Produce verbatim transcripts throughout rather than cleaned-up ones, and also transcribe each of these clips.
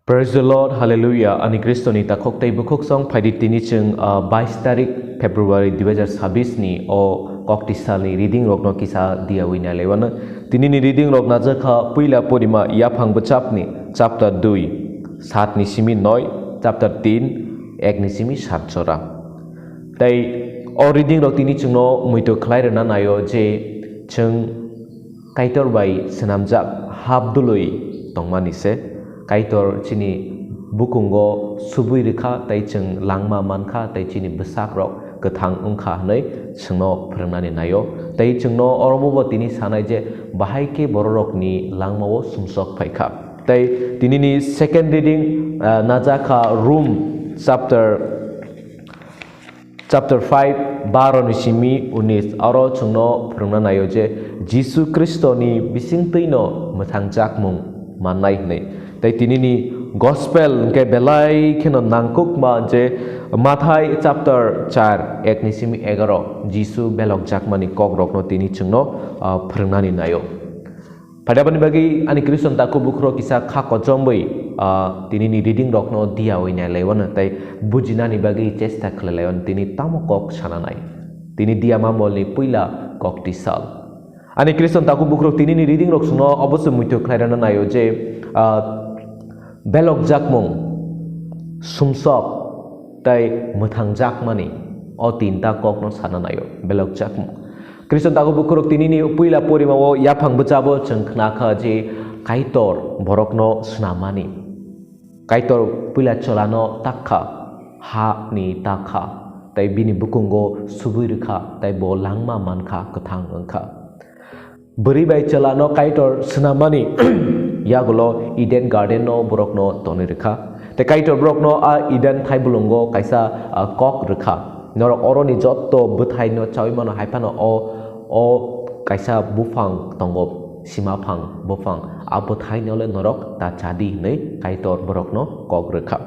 Praise the Lord, Hallelujah. Ani Kristoni takhuk tei bukhuk song phaidi tini chwng, ah, bais tarik February dui hajar sabis ni o kokti salni reading rokno kisa diyawi nailaibano. Tini ni reading rok najakha puila porima yaphang bwchapni chapter dui, saat ni simi noi, chapter tin, ek ni simi sat jora. Tei o reading rok tini chwngno muitu khlai rwna naio je chwng Kaitor bai swnamjak habdului tongmani se. Kaitor chini bukungo subui rwkha tei chwng langma mankha tei chini bwsakrok kwthang wngkha hwnwi chwngno phwrwngnani naio. Tei chwngno orobo bo tini sanai je bahai khe bororokni langmao sumsok phaikha. Tei tinini second reading, ah, najakha Rom chapter Chapter five, baro ni simi unis, aro chwngno phwrwngna naio je Jisu Khristoni bisingtwino mwthangjakmung mannai hwnwi. Tei tinini gospel hwnkhe belai kheno nangkukma je Mathai chapter char, ek ni simi egaro, Jisu belokjakmani kokrokno tini chwngno, ah, phwrwngnani naio. Phaidabani bagwi ani Kriston takhuk bukhurok kisa kha kochomwi, ah, tinini reading rokno diyawi nailaiwano tei bujinani bagwi chesta khlailaiwano tini tamo kok sananai. Tini diya mambolni puila kok tisal. Ani Kriston takhuk bukhurok tinini reading rok songno oboso muitu khlairana naio je, ah, belokjakmung, sumsok, tei mwthangjakmani o tinta kokno sana naio, belokjakmung. Kriston takhuk bukhurok tinini puila porimao yaphang bwchabo chwng khnakha je Kaitor borokno snamani. Kaitor puila chwlano takha, ha ni takha, tei bini bukungo subui rwkha, tei bo langma mankha, kwthang wngkha. Bwrwi bai chwlano Kaitor swnamani yagulo Eden Garden-o borokno tonwi rwkha. Tei Kaitor borokno a Eden thaibulungo kaisa, ah, kok rwkha. Norok oroni jotto bwthaino chaui mano, hai phano o, o kaisa buphang tongo, simaphang buphang. A bwthaino le norok ta chadi hwnwi Kaitor borokno kok rwkha.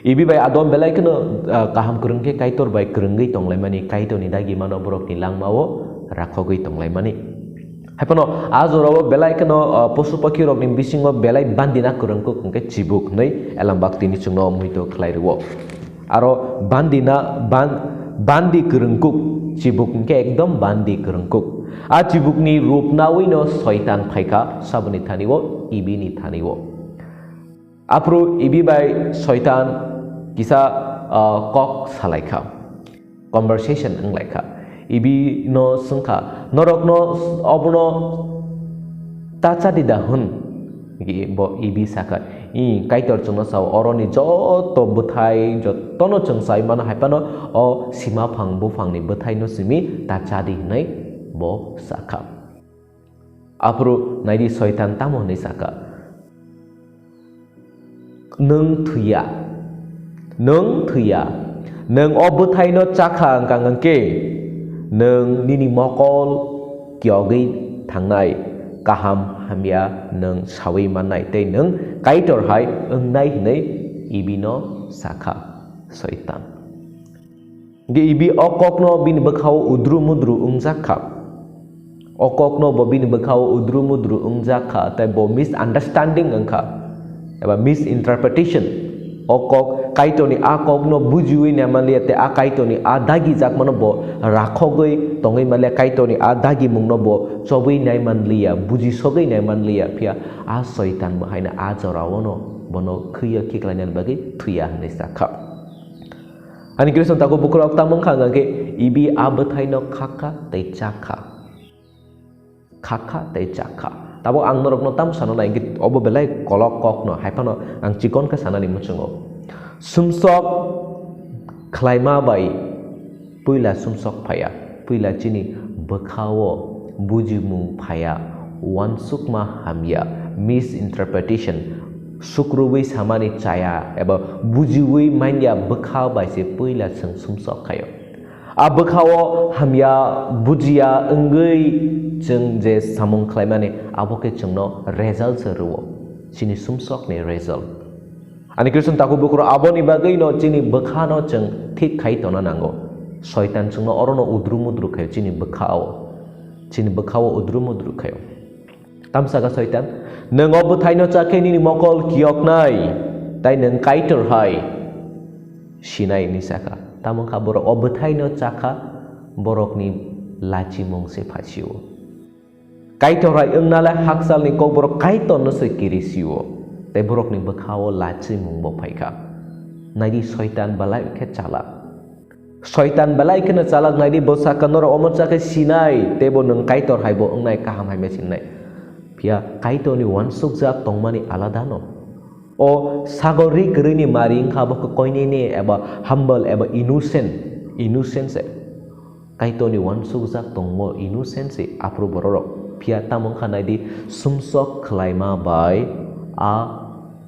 Ibi bai Adam belai kheno, ah, kaham kwrwng khe Kaitor bai kwrwngwi tonglaimani, Kaitorni dagimano borokni langmao rakhogwi tonglaimani. Hai phano a jorao belai kheno, ah, posu pakhirokni bisingo belai bandina kwrwngkuk hwnkhe chibuk hwnwi Elambak tini chwngno muitu khlai rwo. Aro bandina, ban-, bandi kwrwngkuk, chibuk hwnkhe ekdom bandi kwrwngkuk. A chibukni rup nawino Soitan phaikha, saboni thani-o, Ibini thani-o. Aphuru Ibi bai Soitan kisa, ah, kok salaikha, conversation wnglaikha. Ibi no swngkha, "Norokno obono ta chadi da hwn?" Bo Ibi sakha, "I, Kaitor chwngno sao, oroni joto bwthai, jotono chwng sai mano, hai phano o simaphang buphangni bwthaino simi ta chadi," hwnwi bo sakha. Aphuru naidi Soitan tamo hwnwi sakha, "Nwng thwiya, nwng thwiya, nwng o bwthaino chakha wngkang wngkhe, nwng nini mokol kiyogwi thangnai, kaham hamya nwng saui mannai, tei nwng Kaitor hai wngnai," hwnwi Ibino sakha Soitan. Hingke Ibi o kokno bini bwkhao udru mudru wngjak kha. O kokno bo bini bwkhao udru mudru wngjak kha, tei bo misunderstanding wngkha, eba misinterpretation. O kok, Kaitorni a kokno bujiwi naimanliya, tei a Kaitorni a dagijakmano bo rakhogwi tongwi manliya, Kaitorni a dagimungno bo chobwi naimanliya, bujisogwi naimanliya, phiya a Soitan bo haino a joraono bono khwiya khiklainani bagwi thwiya hwnwi sakha. Ani Kriston takhuk bukhurok tamo wngkha hwnkhe, Ibi a bwthaino khakha tei chakha. Khakha tei chakha. Tabuk ang norokno tamo sana nai hwnkhe, obo belai kolok kokno, hai phano ang chikon khe sanani muchungo. Sumsok khlaima bai puila sumsok phaiya, puila chini bwkhao bujimung phaiya, uansukma hamya, misinterpretation, sukrubwi samani chaya eba bujiwi manya bwkha bai se puila chwng sumsok khaio. A bwkhao hamya bujiya wngwi chwng je samung khlaimani, abo khe chwngno result se rwo, chini sumsokni result. Ani Kriston takhuk bukhurok, aboni bagwino chini bwkhano chwng thik khai tongna nango. Soitan chwngno orono udru mudru khaio chini bwkhao. Chini bwkhao udru mudru khaio. Tamsaka Soitan, "Nwng o bwthaino chakhe nini mokol kiyoknai." Tai nwng Kaitor hai sinai hinwi sakha. Tamo wngkha borok o bwthaino chakha, borokni lachimung se phasio. Kaitor hai wngna le hakchalni kok borok Kaitorno se kirisio. Tai borokni bwkhao lachimung bo phaikha. Naidi Soitan belai khe chalak. Soitan belai kheno chalak naidi, bo sakha norok omo chakhe sinai, teibo nwng Kaitor hai bo wngnai kaham hai mechinai. Phiya Kaitorni uansukjak tongmani alada no. O sagor ri kwrwini mari wngkha bo khe koinene eba humble eba innocent, innocent se. Kaitorni uansukjak tongmo innocent se aphuru bororok. Phiya tamo wngkha naidi sumsok khlaima bai a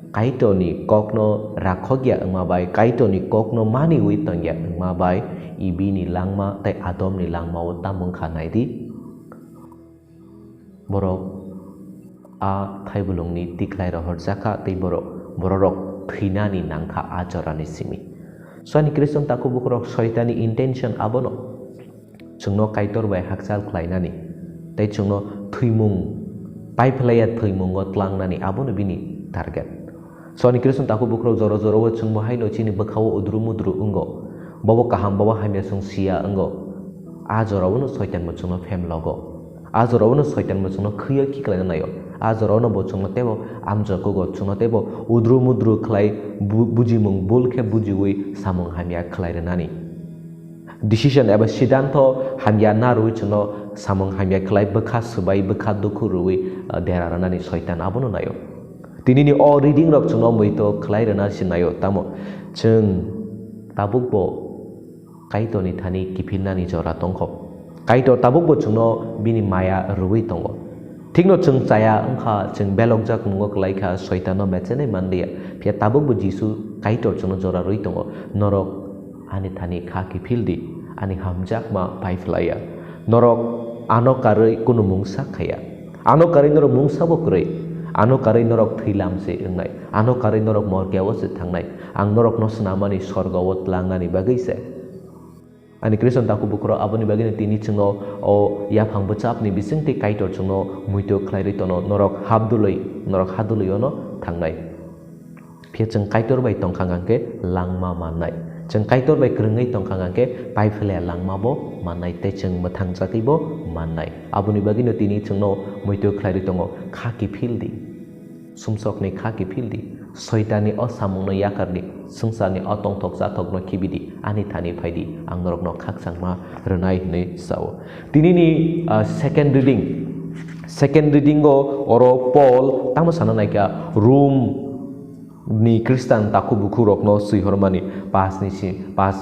Kaitorni kokno rakhokya wngma bai, Kaitorni kokno maniwi tongya wngma bai, Ibini langma tei Adomni langmao tamo wngkha naidi. Borok a thaibulungni tikhlai rohorjakha tei borok, bororok thwinani nangkha a jorani simi. Swani Khristian takhuk bukhurok Soitanni intention abono. Chwngno Kaitor bai hakchal khlainani tei chwngno thwimung, paiphlaiya thwimungo tlangnani abono bini target. Swani Khristian takhuk bukhurok jora jorao chwngbo haino chini bwkhao udru mudru wngo. Bobo kaham, bobo hamya chwng siya wngo. A jorao no Soitan bo chwngno phemlogo. A jorao no Soitan bo chwngno khwiyo khiklaina naio. A jorao no bo chwngno teibo amjokogo, chwngno teibo udru mudru khlai bu-, bujimung bul khe bujiwi samung hamya khlai rwnani. Decision eba siddhanto hamya narwi chwngno samung hamya khlai bwkha swbai, bwkha dukhu rwwi, ah, dera rwnani Soitan abono naio. Tinini o reading rok chwngno muitu khlai rwna se naio, tamo chwng tabukbo Kaitorni thani kiphilnani jora tongkho. Kaitor tabukbo chwngno bini maya rwwi tongo. Thikno chwng chaya wngkha, chwng belokjak mungo kwlaikha, Soitanno mechenwi manliya. Phiya tabukbo Jisu Kaitor chwngno jora rwwi tongo. Norok ani thani kha kiphil di, ani hamjakma pai phlaiya. Norok ano karwi kunu mungsa khaya. Ano karwi norok mungsa bo kwrwi. Ano karwi norok thwilam se wngnai. Ano karwi norok morkyao se thangnai. Ang norokno swnamani sorgao tlangnani bagwi se. Ani Khristian takhuk bukhurok aboni bagwino tini chwngno o yaphang bwchapni bisingtwi Kaitor chwngno muitu khlai rwi tono, norok habdului, norok hadului ono thangnai. Phiya chwng Kaitor bai tongkha hwnkhe langma mannai. Chwng Kaitor bai kwrwngwi tongkha hwnkhe paiphlaiya langma bo mannai tei chwng mwthangjagwi bo mannai. Aboni bagwino tini chwngno muitu khlai rwi tongo, kha kiphil di. Sumsokni kha kiphil di, Soitanni o samungno yakar di, swngcharni o tongthok chathokno khibi di, ani thani phai di, ang norokno khakchangma rwnai hwnwi sao. Tinini, ah, second reading, second reading o oro Paul tamo sana naikha, Rom ni Khristian takhuk bukhuk rokno swihormani, pas ni si, pas,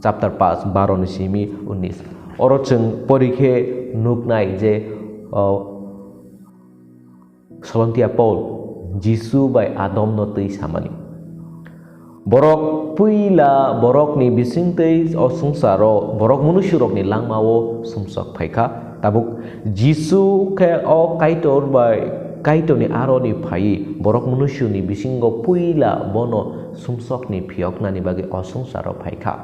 chapter pas, baro ni simi unis. Oro chwng pori khe nuknai je, ah, Solomtia Paul, Jisu bai Adomno twi samani. Borok puila borokni bisingtwi o swngcharo borok munusurokni langmao sumsok phaikha. Tabuk Jisu khe o Kaitor bai Kaitorni aroni phaiwi borok munusuni bisingo puila bono sumsokni phiyoknani bagwi o swngcharo phaikha.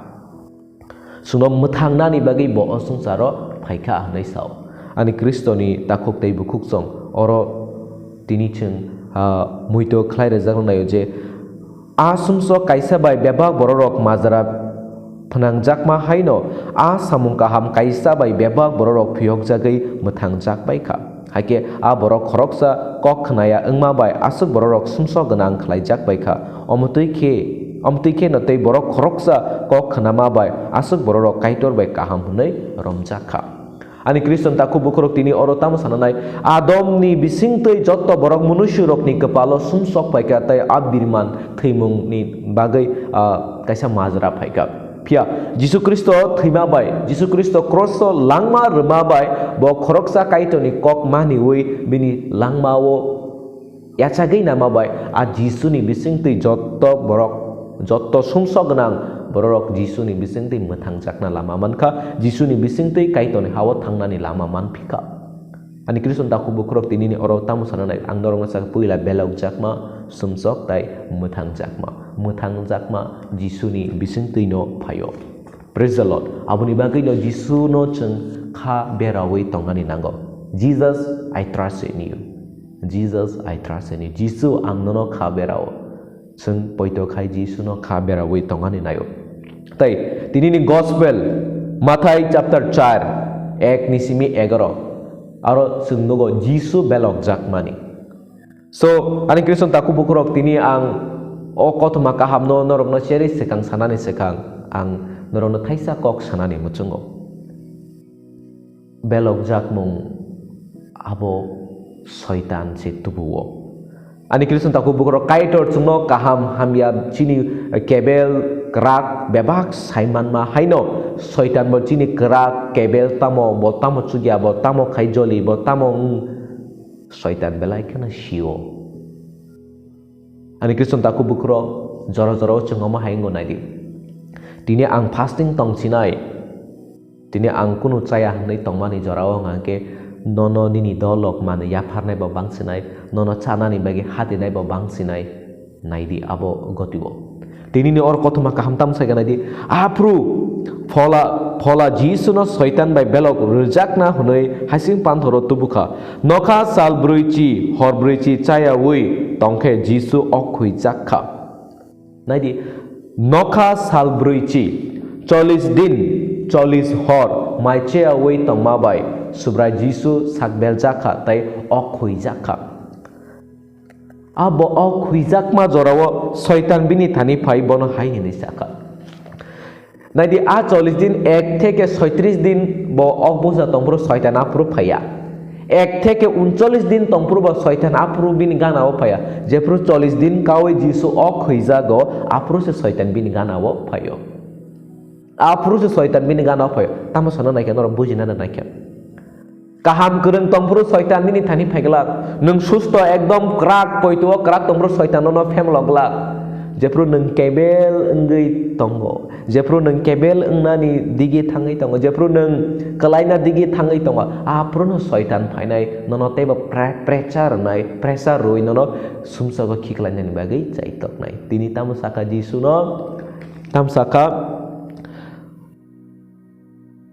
Chwngno mwthangnani bagwi bo o swngcharo phaikha hwnwi sao. Ani Khristoni takhuk tei bukhuk chwng oro tini chwng, ah, muitu khlai rwjakna naio je, a sumsok kaisa bai bebak bororok majra phnangjakma haino a samung kaham kaisa bai bebak bororok phiyokjagwi mwthangjak bai kha. Hakhe a borok khoroksa kok khnaya wngma bai aswk bororok sumsok gwnang khlaijak bai kha. Omo twi khe, omo twi kheno tei borok khoroksa kok khnama bai aswk bororok Kaitor bai kaham hwnwi romjak kha. Ani Khristian takhuk bukhurok tini oro tamo sana nai, Adomni bisingtwi jotto borok munusurokni kwpalo sumsok phaikha tei a birman thwimungni bagwi, ah, kaisa majra phaikha. Phiya Jisu Khristo thwima bai, Jisu Khristo kroso langma rwma bai bo khoroksa Kaitorni kok maniwi bini langmao yachagwi nama bai a Jisuni bisingtwi jotto borok, jotto sumsok gwnang bororok Jisuni bisingtwi mwthangjakna lama mankha, Jisuni bisingtwi Kaitorni hao thangnani lama manphikha. Ani Khristian takhuk bukhurok tinini oro tamo sana nai, ang norokno sakha puila belokjakma, sumsok tai mwthangjakma. Mwthangjakma Jisuni bisingtwino phaio. Praise the Lord. Aboni bagwino Jisuno chwng kha berawi tongnani nango. Jesus, I trust in you. Jesus, I trust in you. Jisu, ang nono kha berao. Chwng poito khai Jisuno kha beraui tongani naio. Tai tinini gospel Mathai chapter char, ek ni simi egaro. Aro chwng nugo Jisu belokjakmani. So, ani Khristan takhuk bukhurok, tini ang o kothoma kahamno norokno cherwi swkang sanani swkang ang norokno thaisa kok sanani muchungo. Belokjakmung abo Soitan se tubuo. Ani Khristan takhuk bukhurok, Kaitor chwngno kaham hamya chini kebel kwrak bebak saimanma haino Soitan bo chini kwrak kebel tamo, bo tamo chukya, bo tamo khai joli, bo tamo wng, Soitan belai kheno sio. Ani Khristan takhuk bukhurok, jora jorao chwng omo hai wngo naidi. Tini ang fasting tong sinai. Tini ang kunu chaya hwnwi tongmani jorao hwnkhe nono nini dolok manwi yapharnai bo bang sinai, nono chanani bagwi hatinai bo bang sinai. Naidi abo gotio. Tinini or kothoma kaham tamo sai kha naidi. Aphuru phola, phola Jisuno Soitan bai belok rwjakna hwnwi hasing panthoro tubukha. Nokha sal brwichi, hor brwichi chayaui tongkhe Jisu ok khuijak kha. Naidi, nokha sal brwichi, chollish din, chollish hor mai chayaui tongma bai Subrai Jisu sak beljak kha tei ok khuijak kha. Abo o khuijakma jorao Soitan bini thani phai bono hai hwnwi sakha. Naidi, a chollish din, ek theke soitris din bo ok busa tongphuru Soitan aphuru phaiya. Ek theke uncholish din tongphuru bo Soitan aphuru bini ganao phaiya. Jephuru chollish din kaui Jisu ok khuijago, aphuru se Soitan bini ganao phaio. Aphuru se Soitan bini ganao phaio. Tamo sana naikhe norok bujina naikhe. Kaham kwrwng tongphuru Soitan nini thani phaiglak. Nwng susto ekdom kwrak poito o kwrak tongphuru Soitan nono phemlok glak. Jephuru nwng kebel wngwi tongo, jephuru nwng kebel wngnani digi thangwi tongo, jephuru nwng kwlaina digi thangwi tongo, aphuru no Soitan phainai nono teibo pre-, pressure rwnai, pressure rwi nono sumsogo khiklainani bagwi chaitoknai. Tini tamo sakha Jisu no, tamo sakha,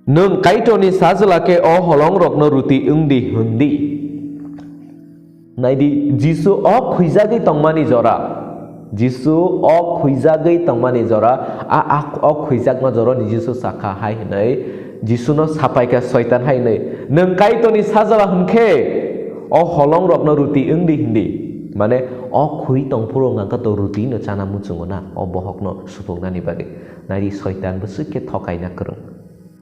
"Nwng Kaitorni sajla khe o holongrokno ruti wng di," hwn di. Naidi, Jisu ok khuijagwi tongmani jora. Jisu ok khuijagwi tongmani jora. A, a ok khuijakma jorani Jisu sakha hai hwnwi, Jisuno sapaikha Soitan hai hwnwi, "Nwng Kaitorni sajla hwn khe o holongrokno ruti wng di," hwn di. Mane, ok khui tongphuru wngkha to ruti no chana muchungo na, o bohokno supuknani bagwi. Naidi, Soitan bwswk khe thokaina kwrwng.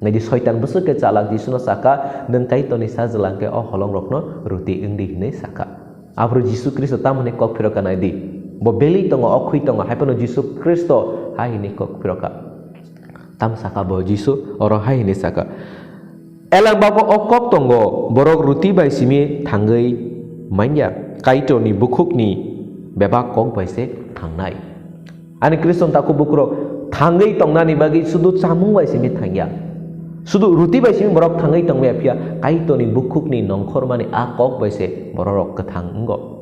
Naidi, Soitan bwswk khe chalak, Jisuno sakha, "Nwng Kaitorni sajla hwn khe o holongrokno ruti wng di," hwnwi sakha. Aphuru Jisu Khristo tamoni kok phirokha naidi. Bo belwi tongo, o khui tongo, hai phano Jisu Khristo hai hwnwi kok phirokha. Tam sakha bo Jisu, oro hai hwnwi sakha, "Elangbago o kok tongo, borok ruti bai simi thangwi manya, Kaitorni bukhukni bebak kok bai se thangnai." Ani Khristan takhuk bukhurok, thangwi tongnani bagwi sudu chamung bai simi thangya. Sudu ruti bai simi borok thangwi tongmaya, phiya Kaitorni bukhukni nongkhormani a kok bai se bororok kwthang wngo.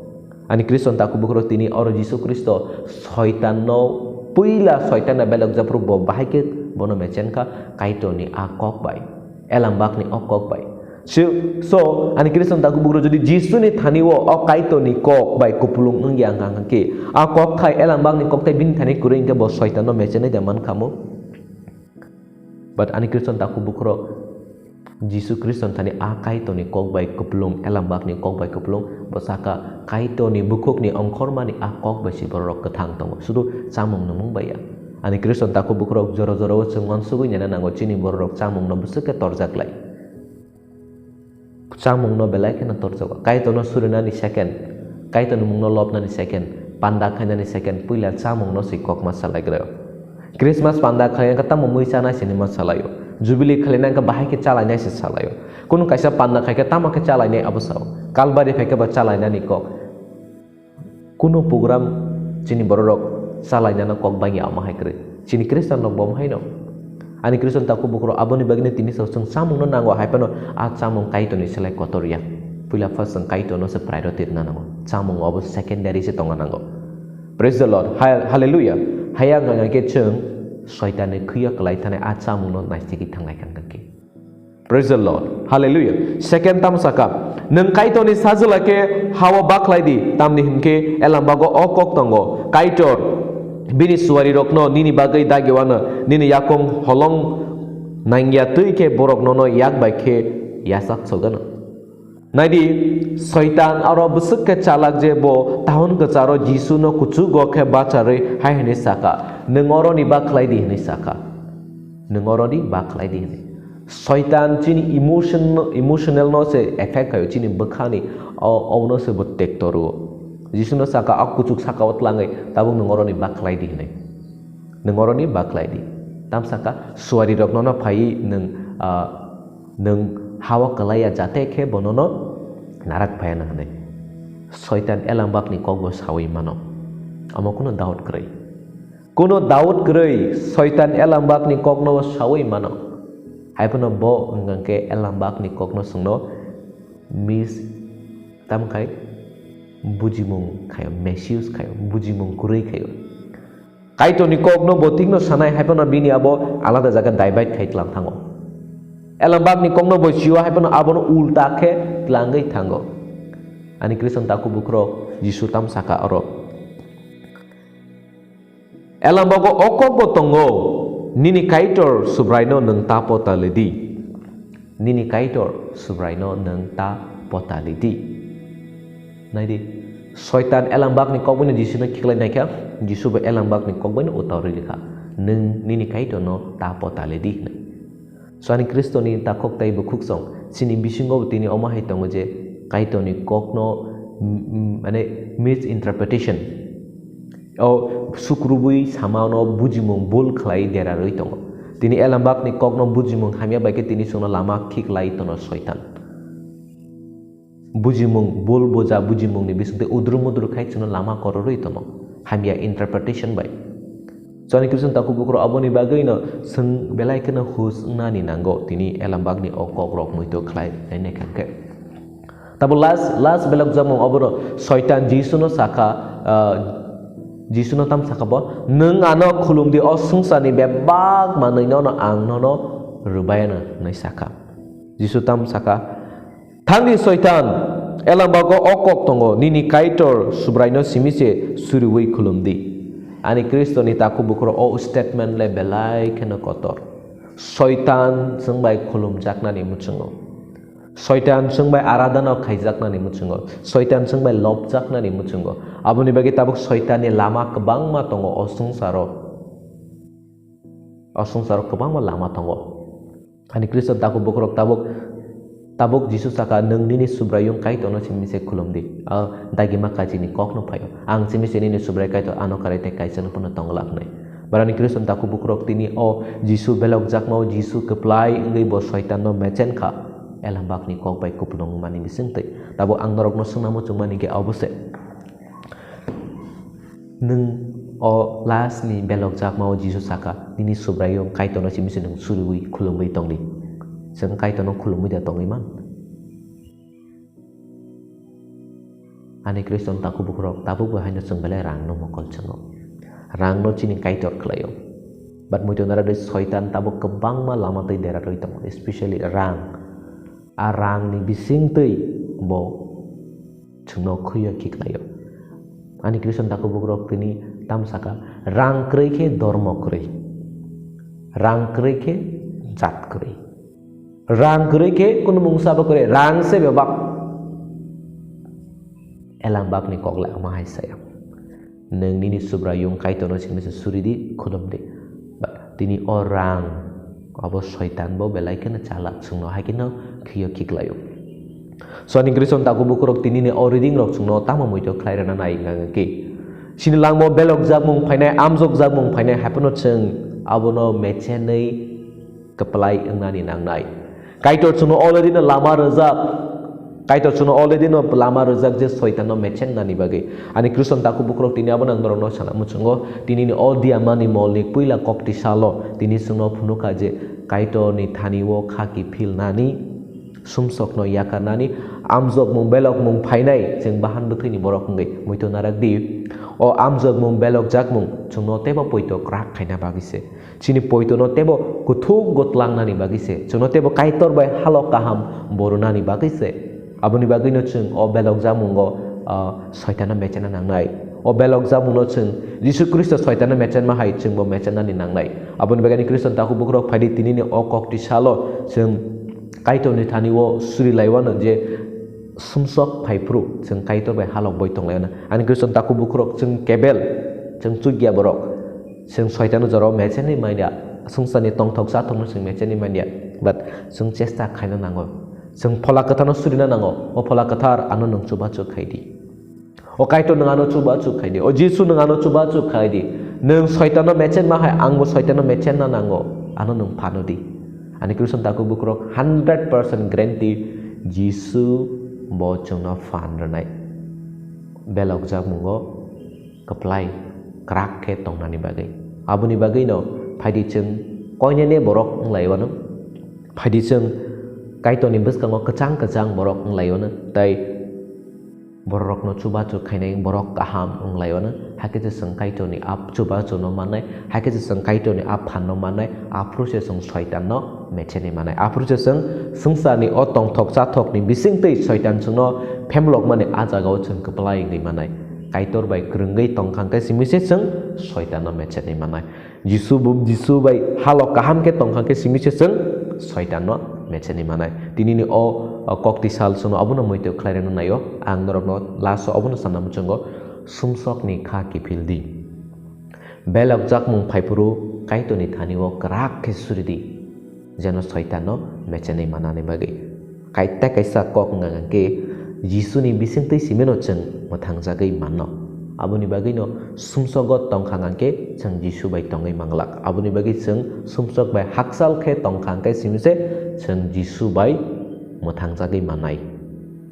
Ani Khristan takhuk bukhurok, tini oro Jisu Khristo Soitanno, puila Soitanno belokjak phuru bo bahai khe bono mechen kha Kaitorni a kok bai, elambakni o kok bai. So, so, ani Khristan takhuk bukhurok jodi Jisuni thani o, o Kaitorni kok bai kupulung wngya wngkha khe, a kok khai elambakni kok tei bini thani kwrwi hwnkhe bo Soitanno mechenwi da man kha mo? But ani Khristan takhuk bukhurok Jisu Khristan thani a Kaitorni kok bai kupulung, elambakni kok bai kupulung, bo sakha Kaitorni bukhukni ongkhormani a kok bai se bororok kwthang tongo, sudu chamung nungmung bai ya. Ani Khristan takhuk bukhurok, jora jorao chwng uansugwi naina nango, chini bororok chamungno bwswk khe torjak lai. Chamungno belai kheno torjago. Kaitorno surinani second, Kaitorni mungno lobnani second, panda khainani second, puila chamungno se kokma salaigrao. Christmas panda khaina khe tamo mui chanai sini ma salaio. Jubilee khwlaina khe bahai khe chalainai se salaio. Kunu kaisa panda khai khe tamo khe chalainai abo sao. Kalbari phai khe bo chalainani kok. Kunu program chini bororok chalainano kok bangya omo hai kwrwi. Chini Khristanrok bo omo haino. Ani Khristan takhuk bukhurok, aboni bagwino tini sao chwng chamungno nango hai phano a chamung Kaitorni slai kotor ya. Puila first chwng Kaitorno se priority rwna nango. Chamung obo secondary se tongna nango. Praise the Lord. Ha-, hallelujah. Haya wngkha khe chwng Soitanni khwiyo kwlai thani a chamungno naisingwi thanglai kha khe. Praise the Lord. Hallelujah. Second tam saka, "Nwng Kaitorni sajla khe hao bakhlai di, tamni hwn khe Elambago o kok tongo, 'Kaitor bini suarirokno nini bagwi dagi wano, nini yakung holong nangya twi khe borok nono yak bai khe yachak sogano.'" Naidi, Soitan aro bwswk khe chalak je bo tahun kwcharo Jisuno kuchugo khe bacharwi hai hwnwi saka, "Nwng oroni bakhlai di," hwnwi saka. "Nwng oroni bakhlai di," hwnwi. Soitan chini emotion, emotional no se effect khaio, chini bwkhani o, obono se bo tekto rwo. Jisuno saka, "A kuchuk saka o tlangwi tabuk nwng oroni bakhlai di," hwnwi. "Nwng oroni bakhlai di." Tam saka, "Suarirok nono phaiwi nwng, ah, nwng hao kwlaiya jate khe bo nono narak phaiya," hwnwi. Soitan Elambakni kokbo saui mano. Omo kunu doubt kwrwi. Kunu doubt kwrwi, Soitan Elambakni kokno saui mano. Hai phano bo wngkha khe Elambakni kokno chwngno mis-, tamo khai bujimung khaio, misuse khaio, bujimung kwrwi khaio. Kaitorni kokno bo thikno sanai, hai phano bini abo alada jaga divert khai tlang thango. Elambakni kokno bo sio, hai phano abono ulta khe tlangwi thango. Ani Khristan takhuk bukhurok, Jisu tam saka oro. Elambago o kokbo tongo, "Nini Kaitor Subraino nwng ta pota lidi." "Nini Kaitor Subraino nwng ta pota lidi." Naidi, Soitan Elambakni kokboino Jisuno khiklai naikha, Jisu bo Elambakni kokboino uta rwlikha, "Nwng nini Kaitorno ta pota lidi," hwnwi. So ani Khristoni takhuk tei bukhuksong, chini bisingo bo tini omo hai tongo je Kaitorni kokno, mm, mm, mane misinterpretation. O sukrubui samano bujimung bul khlai dera rwi tongo. Tini Elambakni kokno bujimung hamya bai khe tini chwngno lama khiklai tono Soitan. Bujimung, bul buja bujimungni bisingtwi udru mudru khai chwngno lama kororwi tono, hamya interpretation bai. Chwngni Khristan takhuk bukhurok aboni bagwino chwng belai kheno hus wngnani nango, tini Elambakni o kokrok muitu khlai nainai kha khe. Tabo last, last belok jamung obono Soitan Jisuno sakha, ah, Jisuno tam sakha bo, "Nwng ano khulumdi, o swngcharni bebak manwino no ang nono rwbaiano," hwnwi sakha. Jisu tam sakha, "Thangdi Soitan, Elambago o kok tongo, 'Nini Kaitor Subraino simi se suriui khulum di.'" Ani Khristoni takhuk bukhurok o statement le belai kheno kotor. Soitan chwng bai khulumjaknani muchungo. Soitan chwng bai aradhana khaijaknani muchungo. Soitan chwng bai lobjaknani muchungo. Aboni bagwi tabuk Soitanni lama kwbangma tongo o swngcharo. O swngcharo kwbangma lama tongo. Ani Khristan takhuk bukhurok tabuk, tabuk Jisu sakha, "Nwng nini Subraiyung Kaitorno simi se khulum di." A dagima kachini kokno phaio. "Ang simi se nini Subrai Kaitor ano karai tei kaisa no phano tongla," hwnwi. Barani Khristan takhuk bukhurok tini o Jisu belokjakmao Jisu kwplai wngwi bo Soitanno mechen kha. Elambakni kok bai kupulung wngmani bisingtwi. Tabuk ang norokno swngna muchungmani khe obo se. Nwng o last ni belokjakmao Jisu sakha, "Nini Subraiyung Kaitorno simi se nwng suriui khulumui tongdi." Chwng Kaitorno khulumui da tongwi man? Ani Khristan takhuk bukhurok tabukbo haino chwng belai rangno mokol chwngo. Rangno chini kaitor khlaio. But muitu narwgwi Soitan tabuk kwbangma lama twi dera rwi tongo, especially rang. A rangni bisingtwi bo chwngno khwiyo khiklaio. Ani Khristan takhuk bukhurok tini tam sakha, "Rang kwrwi khe dormo kwrwi, rang kwrwi khe jat kwrwi, rang kwrwi khe kunu mungsa bo kwrwi, rang se bebak." Elambakni kok le ama hai saya. Nwng nini Subraiyung Kaitorno simi se suri di, khulum di. Ba, tini o rang, abo Soitan bo belai kheno chalak, chwngno hai kheno khwiyo khiklaio. So ani Khristan takhuk bukhurok tini ni o reading rok chwngno tamo muitu khlai rwna nai wngkha khe. Chini langmao belokjakmung phainai, amjokjakmung phainai, hai phano chwng abono mechenwi kwplai wngnani nangnai. Kaitor chwngno already no lama rwjak. Kaitor chwngno already no lama rwjak je Soitanno mechengnani bagwi. Ani Khristan takhuk bukhurok tini abono ang norokno sana muchungo. Tini ni o diamani molni puila kok tisalo tini chwngno phunukha je Kaitorni thani o khaki philnani, sumsokno yakarnani, amjokmung belokmung phainai, chwng bahan bwthwini borok wngwi muitu narak di. O amjokmung, belokjakmung chwngno teibo poito kwrak khaina bagwi se. Chini poitono teibo kuthuk gotlangnani bagwi se. Chwngno teibo Kaitor bai halok kaham borunani bagwi se. Aboni bagwino chwng o belokjakmungo, ah, Soitanno mechenna nangnai. O belokjakmungno chwng Jisu Khristo Soitanno mechenma hai chwngbo mechennani nangnai. Aboni bagwi Khristo takhuk bukhurok phaidi tinini o kokti salo chwng Kaitorni thani o suri laiwano je sumsok phaiphuru chwng Kaitor bai halok boi tong laiwano. Ani Khristo takhuk bukhurok chwng kebel, chwng chukya borok. Chwng Soitanno jorao mechenwi manya, swngcharni tongthok chathokno chwng mechenwi manya. But chwng chesta khaina nango. Chwng Phola Kwtharno surina nango. O Phola Kwthar, ano nwng chubachu khai di. O Kaitor, nwng ano chubachu khai di. O Jisu, nwng ano chubachu khai di. Nwng Soitanno mechenma hai, angbo Soitanno mechenna nango. Ano nwng phano di. Ani Khristo takhuk bukhurok hundred percent guarantee Jisu bo chwngno phan rwnai. Belokjakmungo kwplai kwrak khe tongnani bagwi. Aboni bagwino phaidi chwng koinene borok wng laiwano. Phaidi chwng Kaitorni bwskango kwchang kwchang borok wng laiwano. Tai bororokno chubachu khainai borok kaham wng laiwano. Hakhe je chwng Kaitorni a chubachuno mannai, hakhe je chwng Kaitorni a phanno mannai, aphuru se chwng Soitanno mechenwi mannai. Aphuru se chwng swngcharni o tongthok chathokni bisingtwi Soitan chwngno phemlokmani a jagao chwng kwplai wngwi mannai. Kaitor bai kwrwngwi tongkha hwnkhe simi se chwng Soitanno mechenwi mannai. Jisu bo, Jisu bai halok kaham khe tongkha hwnkhe simi se chwng Soitanno mechenwi mannai. Tinini o, o kokti sal chwngno abono muitu khlai rwna naio. Ang norokno last o abono sana muchungo, sumsokni kha kiphil di. Belokjakmung phaiphuru Kaitorni thani o kwrak khe suri di, jeno Soitanno mechenwi manani bagwi. Kaita kaisa kok wngkha hwnkhe Jisuni bisingtwi simino chwng mwthangjagwi manno. Aboni bagwino sumsogo tongkha hwnkhe chwng Jisu bai tongwi manglak. Aboni bagwi chwng sumsok bai hakchal khe tongkha hwnkhe simi se chwng Jisu bai mwthangjagwi mannai.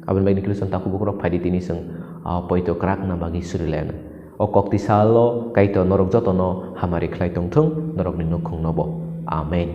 Aboni bagwino Khristo takhuk bukhurok phaidi tini chwng, ah, poito kwrak wngna bagwi suri lainai. O kokti salo Kaitor norok jotono hamari khlai tongthung, norokni nukhungnobo. Amen.